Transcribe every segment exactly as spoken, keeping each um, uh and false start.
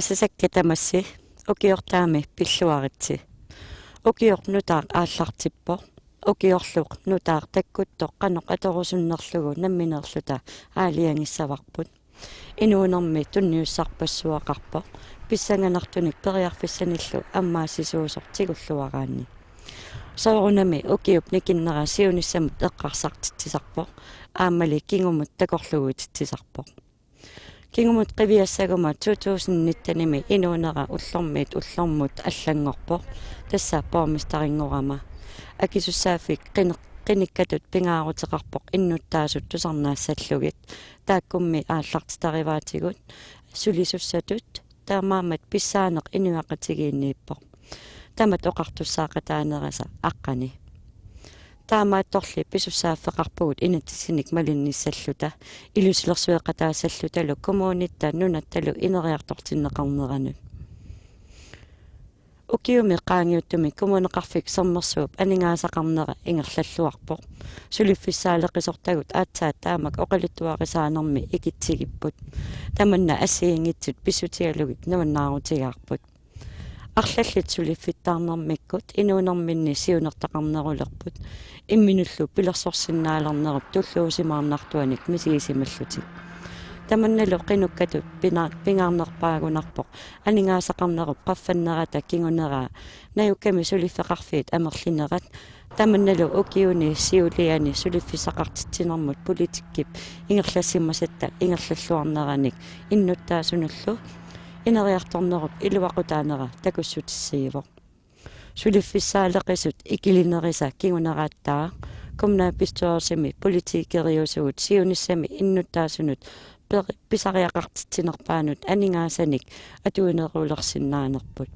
Asasakka tamassi, ukiortaami pilluaritsi. Ukioq nutaaq aallartippoq. Ukiorlu nutaaq takkuttoq qanoq atorusunnerlugu nammineerluta aalajangissavarput. Inuunermi tunniussarpassuaqarpoq, pissanganartunik periarfissanillu ammaassisuusoq tigulluaraanni. Soorunami ukiup nikinnera siunissamut eqqarsartitsisarpoq, aammali kingumut takorluuititsisarpoq. Kingumut qiviassaguma to tusind nittenimi inuunera ullormiit ullormut allanngorpoq, tassa borgmesterinngorama. Akisussaaffik qini-, qinikkatut pingaaruteqarpoq innuttaasut tusarnaassallugit. Taakkummi aallartitarivaatigut sulisussatut, taamaammat pissaaneq inuiaqatigiinniippoq. Tamat oqartussaaqataanerisa aqqani. Taamaattorli pisussaaffeqarpugut inatsisinik malinnissalluta, ilusilersueqataassallutalu kommunitta nunattalu ineriartortinneqarneranut. Ukiumi qaangiuttumi Kommuneqarfik Sermersuup aningaasaqarnera ingerlalluarpoq. Suliffissaaleqisortagut aatsaat taamak oqaluttuarisaanermi ikitsigipput. Tamanna assigiinngitsut pissutigalugit nuannaarutigaarput. Arlallit suliffittaarnermikkut inuunerminni siunertaqarnerulerput, imminullu pilersorsinnaalernerup tulluusimaarnartuanik misigisimallutik. Tamannalu qinukkatut pina-, pingaarnerpaagunarpoq aningaasaqarnerup qaffannerata kinguneraa, najukkami suliffeqarfiit amerlinerat. Tamannalu ukiuni siuliani suliffissaqartitsinermut politikkip ingerlassimasatta ingerlalluarneranik innuttaasunullu ineriartornerup iluaqutaanera takussutissiivoq. Suliffissaaleqisut ikilinerisa kinguneraattaa kommunalbestyrelsimi politikeriusugut siunissami innuttaasunut per-, pisariaqartitsinerpaanut aningaasanik atuinerulersinnaanerput.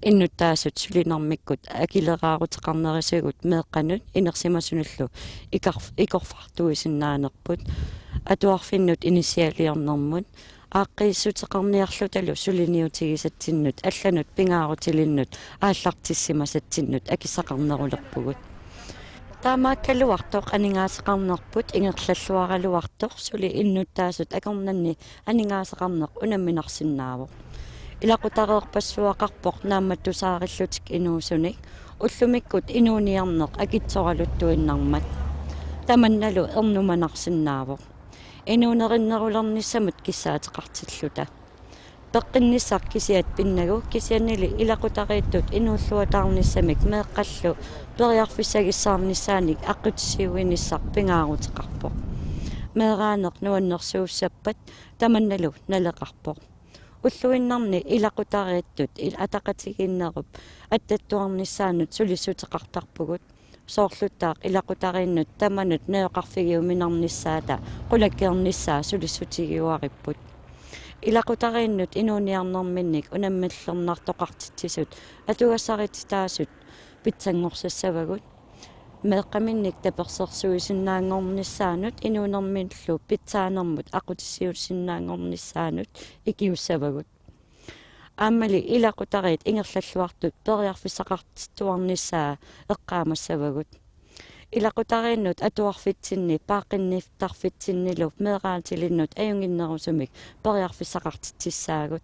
Innuttaasut sulinermikkut akileraaruteqarnerisigut meeqqanut inersimasunullu ikarf-, ikorfartuisinnaanerput. Atuarfinnut inissialiornermut aaqqiissuteqarniarlutalu suliniutigisatsinnut allanut pingaarutilinnut aallartissimasatsinnut akissaqarnerulerpugut. Taamaakkaluartoq aningaasaqarnerput ingerlalluaraluartoq suli innuttaasut akornanni aningaasaqarneq unamminarsinnaavoq. Ilaqutareerpassuaqarpoq naammattusaarillutik inuusunik, ullumikkut inuuniarneq akitsoraluttuinnarmat. Tamannalu ernumanarsinnaavoq inuunerinnerulernissamut kissaateqartilluta. Peqqinnissaq kisiat pinnagu, kisiannili ilaqutariittut inuulluataarnissamik meeqqallu periarfissagissaarnissaanik aqqutissiuinissaq pingaaruteqarpoq. Meeraaneq nuannersuussappat tamannalu naleqarpoq. Ulluinnarni ilaqutariittut il-, ataqatigiinnerup attattuarnissaanut sulissuteqartarpugut. Soorluttaaq ilaqutariinnut tamanut najoqarfigiuminarnissaata qulakkeernissaa sulissutigiuaripput. Ilaqutariinnut inuuniarnerminnik unammillernartoqartitsisut atugassarititaasut pitsanngorsissavagut. Meeqqaminnik tapersersuisinnaanngornissaanut inuunermillu pitsaanermut aqqutissiuisinnaanngornissaanut ikiussavagut. Aammali ilaqutariit ingerlalluartut periarfissaqartittuarnissaa eqqaamassavagut. Ilaqutariinnut atuarfitsinni paaqqinnittarfitsinnilu meeraatilinnut ajunnginnerusumik periarfissaqartitsissaagut.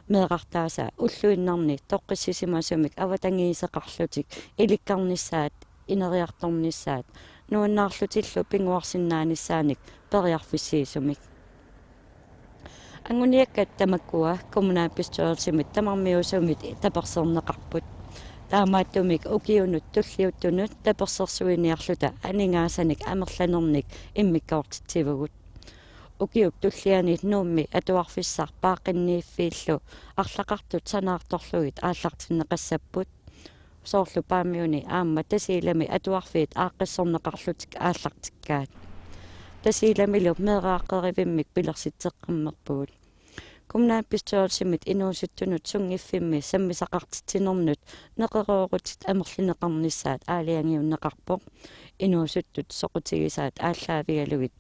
Meerartaasa ulluinnarni toqqissisimasumik avatangiiseqarlutik ilikkarnissaat, ineriartornissaat nuannaarlutillu pinnguarsinnaanissaanik periarfissiisumik. Anguniakkat tamakkua kommunalbestyrelsimit tamarmiuusumit taperserneqarput. Taamaattumik ukiunut tulliuttunut tapersersuiniarluta aningaasanik amerlanernik immikkoortitsivugut. Ukiup tulliani Nuummi atuarfissaq paaqqinniiffiillu arlaqartut sanaartorlugit aallartinneqassapput. Soorlu Paamiuni aamma Tasiilami atuarfiit aaqqissorneqarlutik aallartikkaat. Tasiilamilu meeraaqqerivimmik pilersitseqqammerpugut. Kommunalbestyrelsimit inuusuttunut sunngiffimmi sammisaqartitsinernut neqeroorutit amerlineqarnissaat aalajangiunneqarpoq. Inuusuttut soqutigisaat aallaavigalugit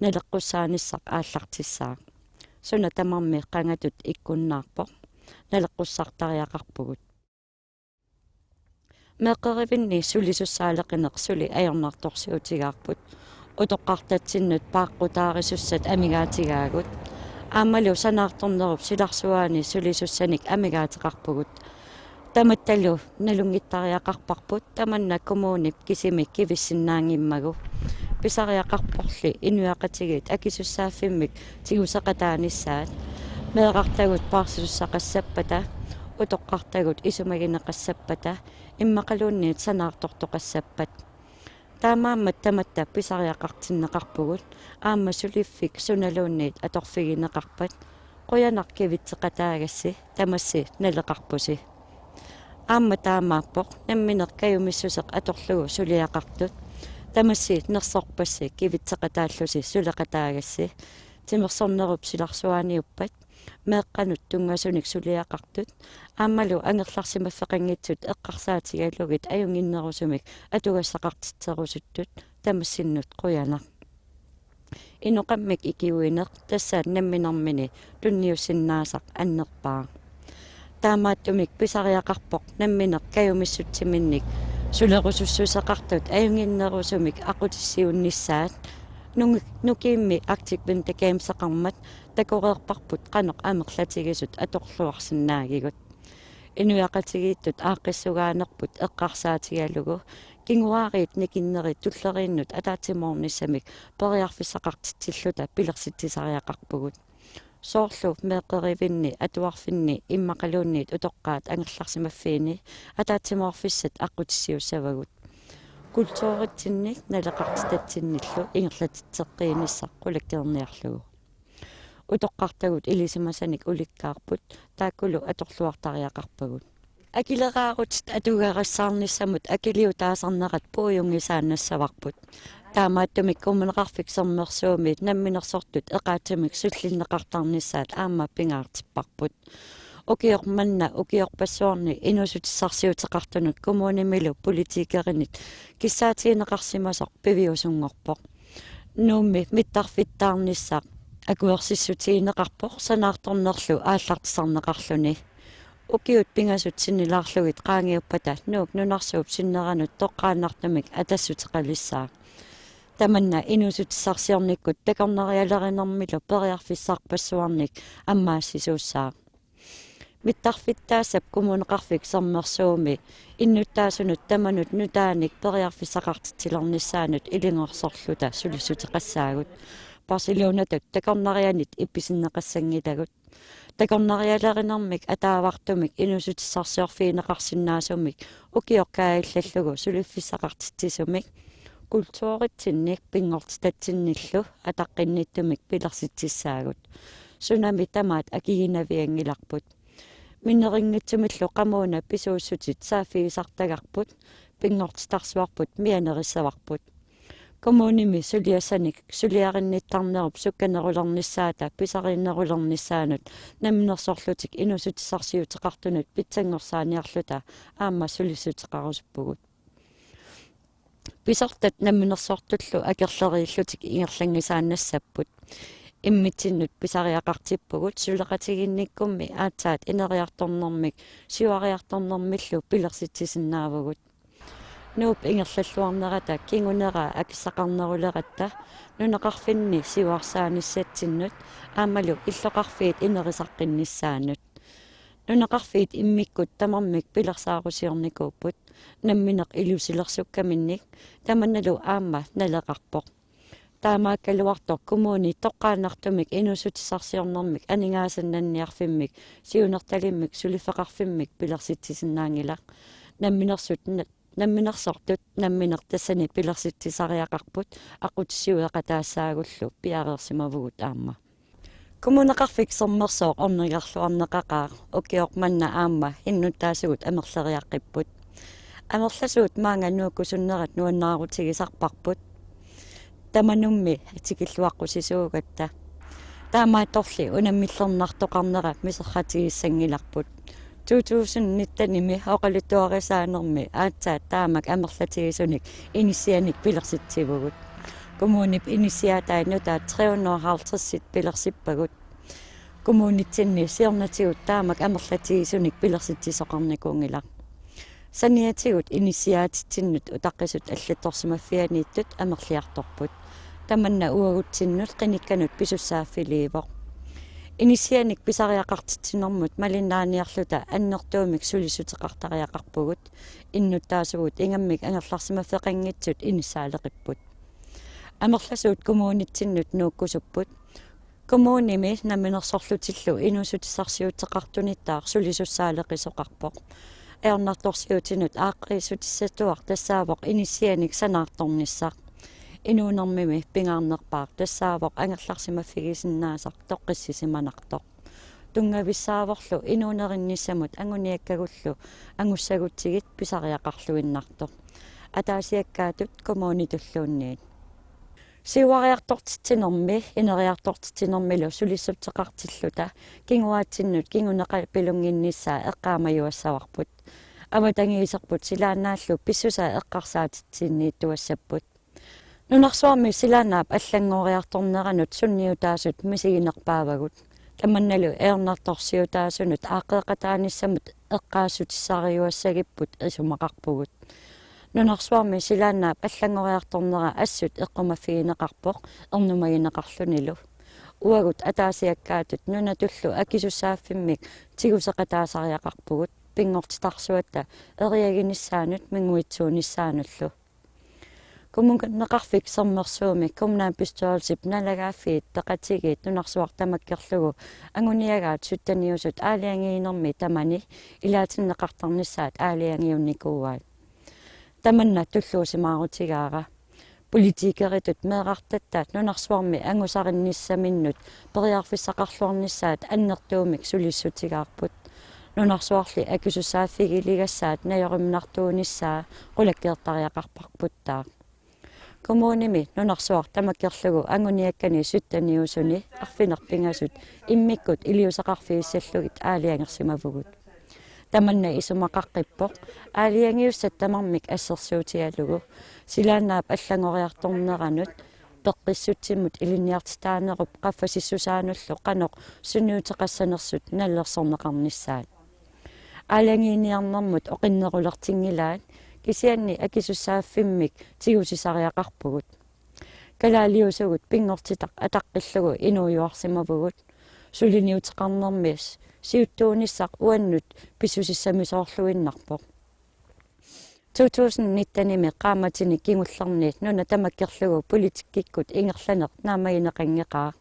naleqqussaanissaq aallartissaaq. Suna tamarmi qangatut ikkunnaarpoq. Naleqqussartariaqarpugut. Meeqqerivinni sulisussaaleqineq suli ajornartorsiutigaarput. Utoqqartatsinnut paaqqutaarisussat amigaatigaagut. Aammalu sanaartornerup silarsuaani sulisussanik amigaateqarpugut. Tamattalu nalunngittariaqarparput tamanna kommunip kisimi kivissinnaanngimmagu. Pisariaqarporli inuiaqatigiit akisussaaffimmik tiguseqataanissaat, meerartagut paarsisussaqassappata, utoqqartagut isumagineqassappata, immaqaluunniit sanaartortoqassappat. Taamaammat tamatta pisariaqartinneqarpugut, aamma suliffik sunaluunniit atorfigineqarpat. Qujanaq kivitseqataagassi, tamassi naleqarpusi. Aamma taamaappoq nammineq kajumissuseq atorlugu suliaqartut, tamassi nersorpassi kivitseqataallusi suleqataagassi. Timersornerup silarsuaaniuppat, meeqqanut tunngasunik suliaqartut, aammalu angerlarsimaffeqanngitsut eqqarsaatigalugit ajunnginnerusumik atugassaqartitserusuttut, tamassinnut qujanaq. Inoqammik ikiuineq tassa namminermini tunniussinnaasaq annerpaaq. Taamaattumik pisariaqarpoq nammineq kajumissutsiminnik sulerusussuseqartut ajunnginnerusumik aqqutissiuunnissaat. Nungi-, nukiimmi Arctic Winter Gameseqarmat takoreerparput qanoq amerlatigisut atorluarsinnaagigut. Inuiaqatigiittut aaqqissugaanerput eqqarsaatigalugu kinguaariit nikinnerit tulleriinnut ataatsimoornissamik periarfissaqartitsilluta pilersitsisariaqarpugut. Soorlu meeqqerivinni, atuarfinni immaqaluunniit utoqqaat angerlarsimaffiini ataatsimoorfissat aqqutissiuussavagut. Kulturitsinnik naleqartitatsinnillu ingerlatitseqqiinissaq qulakkeerniarlugu. Utoqqartagut ilisimasanik ulikkaarput, taakkulu atorluartariaqarpagut. Akileraarutit atugarissaarnissamut akiliutaasarnerat puiunngisaannassavarput. Taamaattumik Kommuneqarfik Sermersuumi namminersortut eqaatsimik sullinneqartarnissaat aamma pingaartipparput. Ukioq manna ukiorpassuarni inuussutissarsiuteqartunut kommunimilu politikerinit kissaatigineqarsimasoq piviusunngorpoq. Nuummi mittarfittaarnissaq akuersissutigineqarpoq sanaartornerlu aallartisarneqarluni. Ukiut pingasut sinnilaarlugit qaangiuppata Nuuk nunarsuup sinneranut toqqaannartumik atassuteqalissaaq. Tamanna inuussutissarsiornikkut takornarialerinermilu periarfissarpassuarnik ammaassisuussaaq. Mittarfittaassap Kommuneqarfik Sermersuumi innuttaasunut tamanut nutaanik periarfissaqartitsilernissaanut ilungersorluta sulissuteqassaagut. Barcelonatut takornarianit ipisinneqassanngilagut. Takornarialerinermik ataavartumik inuussutissarsiorfigineqarsinnaasumik ukioq kaajallallugu suliffissaqartitsisumik kulturitsinnik pinngortitatsinnillu ataqqinnittumik pilersitsissaagut. Sunami tamaat akiginavianngilarput. Minerinngitsumillu qamuuna pisuussutit saaffigisartagarput, pinngortitarsuarput mianerissavarput. Kommunimi suliassanik suliarinnittarnerup sukkanerulernissaata pisariinnerulernissaanut namminersorlutik inuussutissarsiuteqartunut pitsanngorsaaniarluta aamma sulissuteqarusuppugut. Pisortat namminersortullu akerleriillutik ingerlanngisaannassapput. Immitsinnut pisariaqartippugut suleqatigiinnikkummi aatsaat ineriartornermik siuariartornermillu pilersitsisinnaavugut. Nuup ingerlalluarnerata kingunera akissaqarneruleratta nunaqarfinni siuarsaanissatsinnut aammalu illoqarfiit inerisaqqinnissaannut. Nunaqarfiit immikkut tamarmik pilersaarusiornikuupput, nammineq ilusilersukkaminnik, tamannalu aamma naleqarpoq. Taamaakkaluartoq kommuni toqqaannartumik inuussutissarsiornermik aningaasannanniarfimmik siunertalimmik suliffeqarfimmik pilersitsisinnaanngilaq. Namminersut na-, namminersortut nammineq tassani pilersitsisariaqarput aqqutissiueqataassaagullu piareersimavugut aamma. Kommuneqarfik Sermersooq ornigarluarneqaqaaq ukioq manna aamma innuttaasugut amerleriaqqipput. Amerlasuut maanga nuukkusunnerat nuannaarutigisarparput. Tamanummi tikilluaqqusisuugatta. Taamaattorli unammillernartoqarnera miserratigissanngilarput. To tusind nittenimi oqaluttuarisaanermi aatsaat taamak amerlatigisunik inissianik pilersitsivugut. Kommunip inissiaatai nutaat tre hundrede og halvtreds pilersippagut. Kommunitsinni siornatigut taamak amerlatigisunik pilersitsisoqarnikuunngilaq. Saniatigut inissiaatitsinnut utaqqisut allattorsimaffianiittut amerliartorput. Tamanna uagutsinnut qinikkanut pisussaaffiliivoq. Inissianik pisariaqartitsinermut malinnaaniarluta annertuumik sulissuteqartariaqarpugut, innuttaasugut ingammik angerlarsimaffeqanngitsut inissaaleqipput. Amerlasuut kommunitsinnut nuukkusupput. Kommunimi namminersorlutillu inuussutissarsiuteqartunittaaq sulisussaaleqisoqarpoq. Ajornartorsiutinut aaqqiissutissatuaq tassaavoq inissianik sanaartornissaq. Inuunermimi pingaarnerpaaq tassaavoq angerlarsimaffigisinnaasaq toqqissisimanartoq. Tunngavissaavorlu inuunerinnissamut anguniakkagullu angussagutsigit pisariaqarluinnartoq. Ataasiakkaatut kommunitulluunniit. Siuariartortitsinermi ineriartortitsinermilu sulissuteqartilluta kinguaatsinnut kinguneqapilunnginnissaa eqqaamajuassavarput. Avatangiiserput silaannaallu pissusaa eqqarsaatitsinniittuassapput. Nunarsuarmi silaannaap allanngoriartorneranut sunniutaasut misiginerpaavagut. Tamannalu ajornartorsiutaasunut aaqqeeqataanissamut eqqaassutissariuassagipput isumaqarpugut. Nunarsuarmi silaannaap allanngoriartornera assut eqqumaffigineqarpoq ernumagineqarlunilu. Uagut ataasiakkaatut nunatullu akisussaaffimmik tiguseqataasariaqarpugut pinngortitarsuatta eriaginissaanut minguitsuunissaanullu. Kommuneqarfik Sermersuumi kommunalbestyrelsip naalagaaffiit peqatigiit nunarsuaq tamakkerlugu anguniagaat sytteniusut aalajangiinermi tamani ilaatinneqartarnissaat aalajangiunnikuuaat. Tamanna tulluusimaarutigaara. Politikeritut meerartatta nunarsuarmi angusarinnissaminut periarfissaqarluarnissaat annertuumik sulissutigaarput. Nunarsuarli akisussaaffigilegassaat najoriminartuunissaa qulakkeertariaqarparputtaaq. Kommunimi nunarsuaq tamakkerlugu anguniakkani sytteniusuni arfineq-pingasut immikkut iliuuseqarfigissallugit aalajangersimavugut. Tamanna isumaqaqqippoq aalajangiussat tamarmik assersuutigalugu silaannaap allanngoriartorneranut peqqissutsimut ilinniartitaanerup qaffasissusaanullu qanoq sunniuteqassanersut nalilersorneqarnissaat. Aalajangiiniarnermut oqinnerulertinngilaat, kisianni akisussaaffimmik tigusisariaqarpugut. Kalaaliusugut pinngortitaq ataqqillugu inuujuarsimavugut. Suliniuteqarnermi siuttuunissaq uannut pissusissamisoorluinnarpoq. To tusind nittenimi qaammatini kingullerni nuna tamakkerlugu politikkikkut ingerlaneq naammagineqanngeqaaq.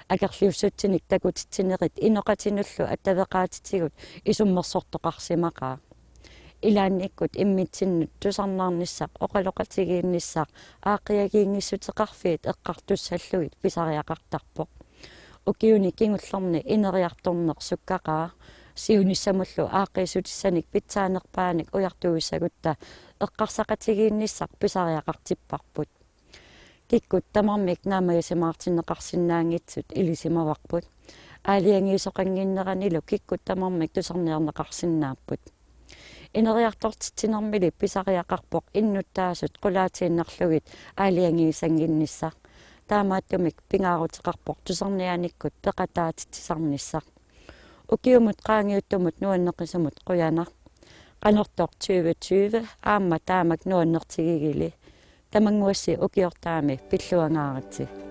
Akerliussutsinik takutitsinerit inoqatinullu attaveqaatitigut isummersortoqarsimaqaaq. Ilaannikkut immitsinnut tusarnaarnissaq oqaloqatigiinnissaq aaqqiagiinngissuteqarfiit eqqartussallugit pisariaqartarpoq. Ukiuni kingullerni ineriartorneq sukkaqaaq, siunissamullu aaqqiissutissanik pitsaanerpaanik ujartuissagutta eqqarsaqatigiinnissaq pisariaqartipparput. Kikkut tamarmik naammagisimaartinneqarsinnaanngitsut ilisimavarput. Aalajangiisoqannginneranilu kikkut tamarmik tusarniarneqarsinnaapput. Ineriartortitsinermili pisariaqarpoq innuttaasut qulaatiinnarlugit aalajangiisannginnissaq. Taamaattumik pingaaruteqarpoq tusarniaanikkut peqataatitsisarnissaq. Ukiumut qaangiuttumut nuanneqisumut qujanaq. Qanortoq tyve tyve aamma taamak nuannertigigili. Tamannguassi ukiortaami pilluangaaritsi.